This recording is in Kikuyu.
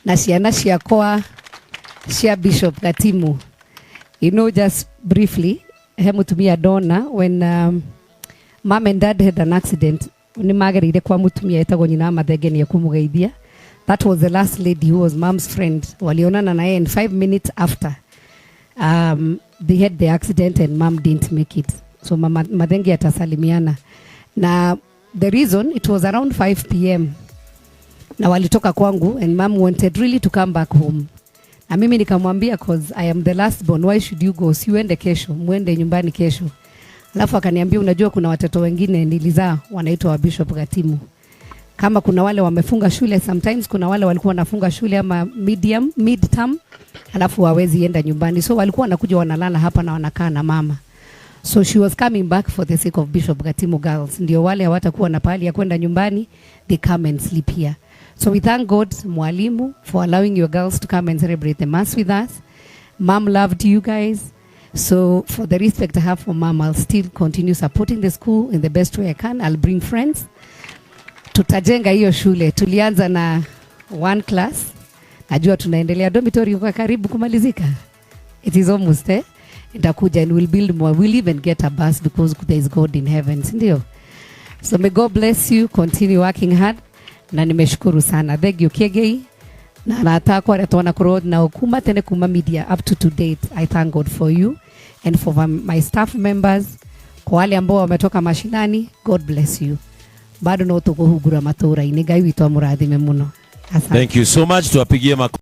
Na ciana ciakwa cia Bishop Gatimu. Just briefly, he mutumia ndona when mom and dad had an accident, nĩ magereire kwa mutumia etagwo nyina wa Mathenge nĩ ekũmũgeithia. That was the last lady who was mom's friend. Walionana na yeye and 5 minutes after they had the accident and mom didn't make it. So mama Mathenge atasalimiana. Na the reason, it was around 5 p.m. na walitoka kwangu and mom wanted really to come back home, na mimi nikamwambia, "Cause I am the last born, why should you go? Si uende kesho, muende nyumbani kesho." Alafu akaniambia, "Unajua kuna watoto wengine nilizaa wanaitwa wa Bishop Gatimu. Kama kuna wale wamefunga shule, sometimes kuna wale walikuwa wanafunga shule ama medium mid term, alafu hawezi enda nyumbani, so walikuwa wanakuja wanalala hapa na wanakaa na mama." So she was coming back for the sake of Bishop Gatimu girls, ndio wale hawatakuwa na pahali ya kwenda nyumbani, they come and sleep here. So we thank God, mwalimu, for allowing your girls to come and celebrate the mass with us. Mom loved you guys. So for the respect I have for mom, I'll still continue supporting the school in the best way I can. I'll bring friends. Tutajenga hiyo shule. Tulianza na one class. Najua tunaendelea, dormitory kwa karibu kumalizika. It is almost, eh? Nitakuja and we'll build more. We'll even get a bus because there is God in heaven, si ndio? So may God bless you, continue working hard. Na nimeshukuru sana. Thank you, Kiegei. Na arata akwa arĩa twanakorwo nao kuma tene, kuma media up to date. I thank God for you and for my staff members. Kwa wale ambao wametoka mashinani, God bless you. Bado no tũkũhungura matũra-inĩ. Ngai witũ amũrathime mũno. Asante. Thank you so much. Tuwapigie makofi.